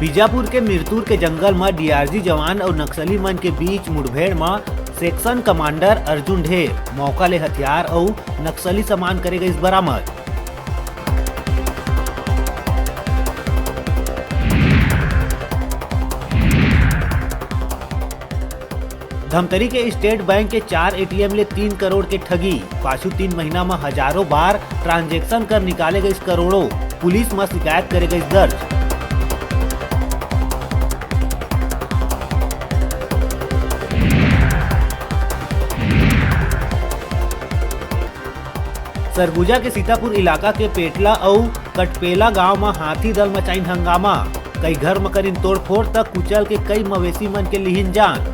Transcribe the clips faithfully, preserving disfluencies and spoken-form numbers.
बीजापुर के मिरतुर के जंगल म डीआरजी जवान अउ नक्सली मन के बीच मुठभेड़ म सेक्शन कमांडर अर्जुन ढेर, मौका ले हथियार अउ नक्सली सामान करे गइस बरामद। धमतरी के स्टेट बैंक के चार एटीएम ले तीन करोड़ के ठगी, पाछू तीन महीना म हजारों बार ट्रांजैक्शन कर निकाले गइस करोड़ों, पुलिस म शिकायत करे गइस दर्ज। सरगुजा के सीतापुर इलाका के पेटला अउ कटपेला गांव म हाथी दल मचाइन हंगामा, कई घर म करिन तोड़फोड़, त कुचल के कई मवेशी मन के लिहिन जान।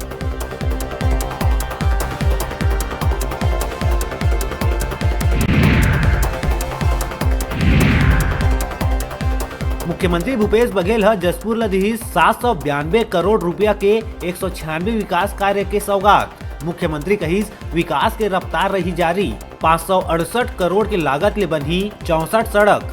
मुख्यमंत्री भूपेश बघेल ह जशपुर ल दिहिस सात सौ बयानबे करोड़ रुपया के एक सौ छियानबे विकास कार्य के सौगात। मुख्यमंत्री कहिस, विकास के रफ्तार रही जारी, पाँच सौ अड़सठ करोड़ के लागत ले बनही चौसठ सड़क।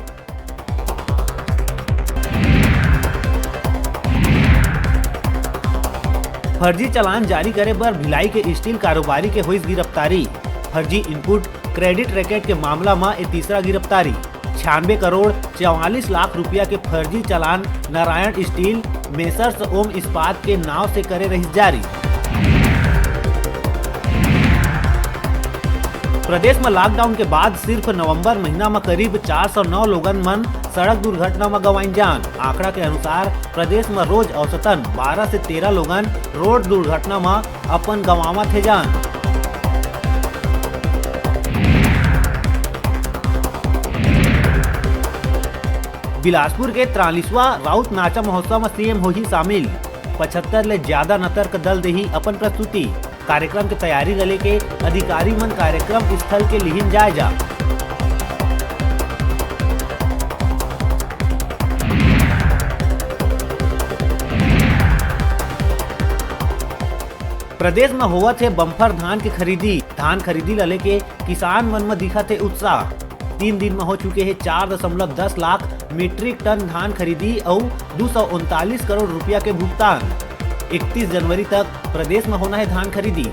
फर्जी चालान जारी करे बर भिलाई के स्टील कारोबारी के होइस गिरफ्तारी। फर्जी इनपुट क्रेडिट रैकेट के मामला म ए तीसरा गिरफ्तारी। छियानबे करोड़ चवालीस लाख रुपया के फर्जी चालान नारायण स्टील मेसर्स ओम इस्पात के नाव से करे रहिस जारी। प्रदेश म लॉकडाउन के बाद सिर्फ नवंबर महीना म करीब चार सौ नौ लोगन मन सड़क दुर्घटना म गंवाइन जान। आंकड़ा के अनुसार प्रदेश म रोज औसतन बारह से तेरह लोगन रोड दुर्घटना म अपन गंवावत हे जान। बिलासपुर के त्रालीसवां राउत नाचा महोत्सव म सीएम होही शामिल। पचहत्तर ले ज्यादा नतर्क दल देही अपन प्रस्तुति। कार्यक्रम के तैयारी ल लेके अधिकारी मन कार्यक्रम स्थल के लिहिन जायजा। प्रदेश म होवत हे बम्पर धान के खरीदी। धान खरीदी ल लेके किसान मन म दिखत हे उत्साह। तीन दिन म हो चुके हे चार दशमलव दस लाख मीट्रिक टन धान खरीदी अउ दू सौ उनतालीस करोड़ रुपया के भुगतान। इकतीस जनवरी तक प्रदेश म होना हे धान खरीदी।